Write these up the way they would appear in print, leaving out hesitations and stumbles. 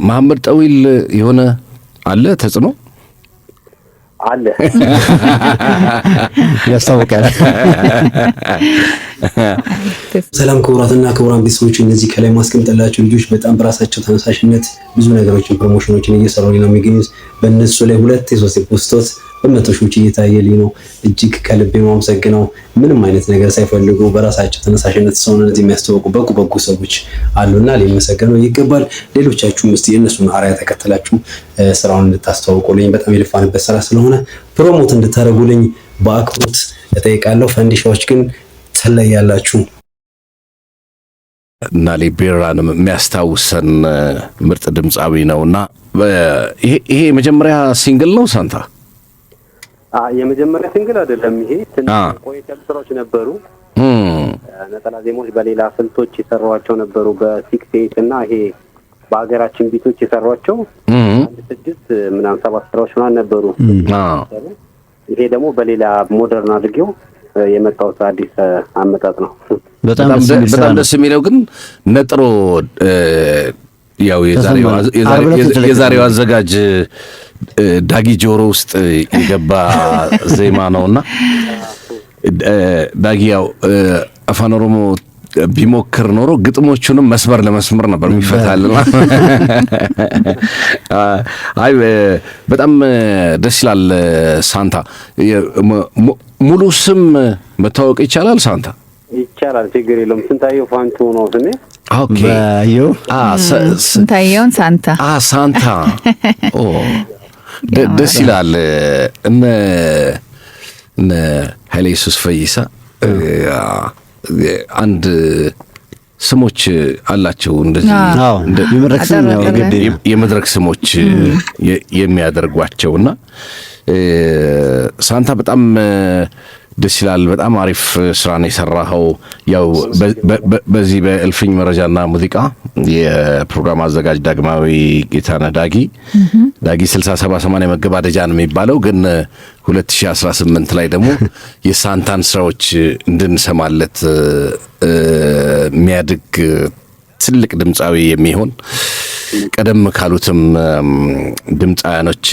መሐመድ ጠዊል የሆነ አለ ተጽዕኖ አለ። ያስታውቃል። ሰላም ክቡራትና ክቡራን ቤተሰቦች፣ እነዚህ ከላይ ማስቀምጥላቸው ልጆች በጣም በራሳቸው ተነሳሽነት ብዙ ነገሮችን promotion ኦችን እየሰሩ ነው የሚገኙት። በእነሱ ላይ ሁለት የሶስት post በ100 ሺዎች እየታየልኝ ነው። እጅግ ከልቤ ማመሰግነው። ምንም አይነት ነገር ሳይፈልጉ በራሳቸው ተነሳሽነት ሰውነት የሚያስተዋውቁ በጎ በጎ ሰዎች አሉና ሊመሰገኑ ይገባል። ሌሎቻችሁም እስቲ የእነሱን አርአያ ተከትላችሁ ስራውን እንድታስተዋውቁልኝ፣ በጣም የለፋንበት ስራ ስለሆነ promote እንድታደርጉልኝ በአክብሮት እጠይቃለሁ። ፈንዲሻዎች ግን ትለያላችሁ። እና ሊቤራንም የሚያስታውሰን ምርጥ ድምፃዊ ነውና ይሄ የመጀመሪያ single ነው ሳንታ? የመጀመሪያ single አይደለም። ይሄ ትንሽ ቆየት ያሉ ስራዎች ነበሩ። ነጠላ ዜማዎች በሌላ ስልቶች የሰሯቸው ነበሩ። በ 6/8 እና ይሄ በሀገራችን beat ኦች የሰሯቸው አንድ ስድስት ምናምን ሰባት ስራዎች ምናምን ነበሩ። ይሄ ደግሞ በሌላ modern አድርጌው የመጣሁት አዲስ አመጣጥ ነው። በጣም ደስ የሚለው ግን ነጥሮ ያው የዛሬው አዘጋጅ ዳጊ ጆሮ ውስጥ የገባ ዜማ ነውና ዳጊ ያው አፋን ኦሮሞ ቢሞክር ኖሮ ግጥሞቹንም መስመር ለመስመር ነበር የሚፈታልና፣ አይ በጣም ደስ ይላል። ሳንታ፣ ሙሉ ስም መታወቅ ይቻላል? ሳንታ? ይቻላል፣ ችግር የለውም። ስንታየው ፋንቱ ነው ስሜ። Okay፣ ስንታየውን ሳንታ። ሳንታ፣ ደስ ይላል። እነ ኃይለ ኢየሱስ ፈይሳ አንድ ስሞች አላቸው፣ እንደዚህ የመድረክ ስሞች የሚያደርጓቸውና ሳንታ በጣም ደስ ይላል። በጣም አሪፍ ስራ ነው የሰራኸው። ያው በዚህ በእልፍኝ መረጃና ሙዚቃ የፕሮግራም አዘጋጅ ዳግማዊ ጌታነህ ዳጊ፣ ዳጊ 60 70 80 መገባደጃ ነው የሚባለው፣ ግን 2018 ላይ ደግሞ የሳንታን ስራዎች እንድንሰማለት፣ የሚያድግ ትልቅ ድምፃዊ የሚሆን፣ ቀደም ካሉትም ድምፃውያኖች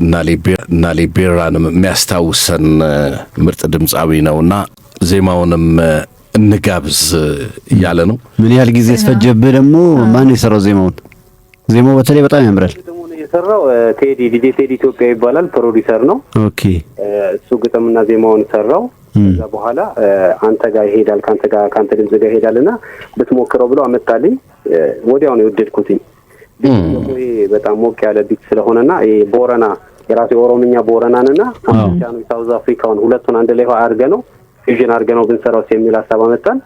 እና ሊቤራንም የሚያስታውሰን ምርጥ ድምፃዊ ነውና ዜማውንም እንጋብዝ እያለ ነው። ምን ያህል ጊዜ ስፈጀብህ ደግሞ? ማን የሰራው ዜማውን? ዜማው በተለይ በጣም ያምራል። የሰራው ቴዲ፣ ዲጄ ቴዲ ኢትዮጵያ ይባላል። ፕሮዲሰር ነው። እሱ ግጥምና ዜማውን ሰራው። ከዛ በኋላ አንተ ጋር ይሄዳል፣ ከአንተ ጋር፣ ከአንተ ድምጽ ጋር ይሄዳል እና ብትሞክረው ብሎ አመጣልኝ። ወዲያው ነው የወደድኩትኝ። ደግሞ ይሄ በጣም ሞቅ ያለ beat ስለሆነና ይሄ ቦረና የራሱ የኦሮምኛ ቦረናንና አፍሪካኑ የ South Africa ውን ሁለቱን አንድ ላይ አድርገ ነው fusion አድርገ ነው ብንሰራው የሚል ሀሳብ አመጣን።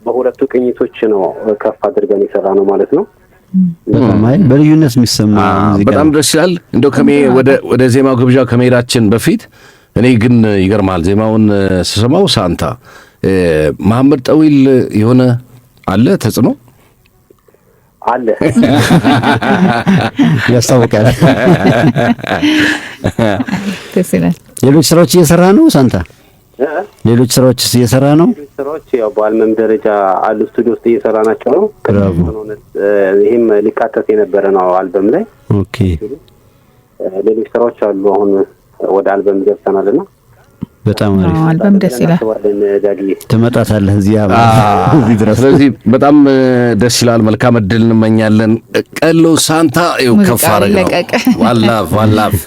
በሁለቱ ቅኝቶች ነው ከፍ አድርገን የሰራ ነው ማለት ነው። በጣም አይ በልዩነት የሚሰማ ሙዚቃ። በጣም ደስ ይላል። እንደው ከሜ ወደ ዜማው ግብዣው ከመሄዳችን በፊት እኔ ግን ይገርማል፣ ዜማውን ስሰማው ሳንታ መሐመድ ጠዊል የሆነ አለ ተጽዕኖ። አለ። ያስታውቃል። ደስ ይላል። ሌሎች ስራዎች እየሰራ ነው ሳንታ? ሌሎች ስራዎች እየሰራ ነው? ሌሎች ስራዎች ያው በአልበም ደረጃ አሉ፣ ስቱዲዮ ውስጥ እየሰራ ናቸው ነው። Bravo። ይህም ሊካተት የነበረ ነው አልበም ላይ። ሌሎች ስራዎች አሉ። አሁን ወደ አልበም ገብተናል እና በጣም አሪፍ። አልበም ደስ ይላል። እናስባለን ዳግዬ። ትመጣታለህ እዚህ ድረስ። ስለዚህ በጣም ደስ ይላል። መልካም እድል እንመኛለን። ቀሎ ሳንታ ይኸው ከፍ ሙዚቃ አደረግ ነው። ለቀቀ። One love, one love።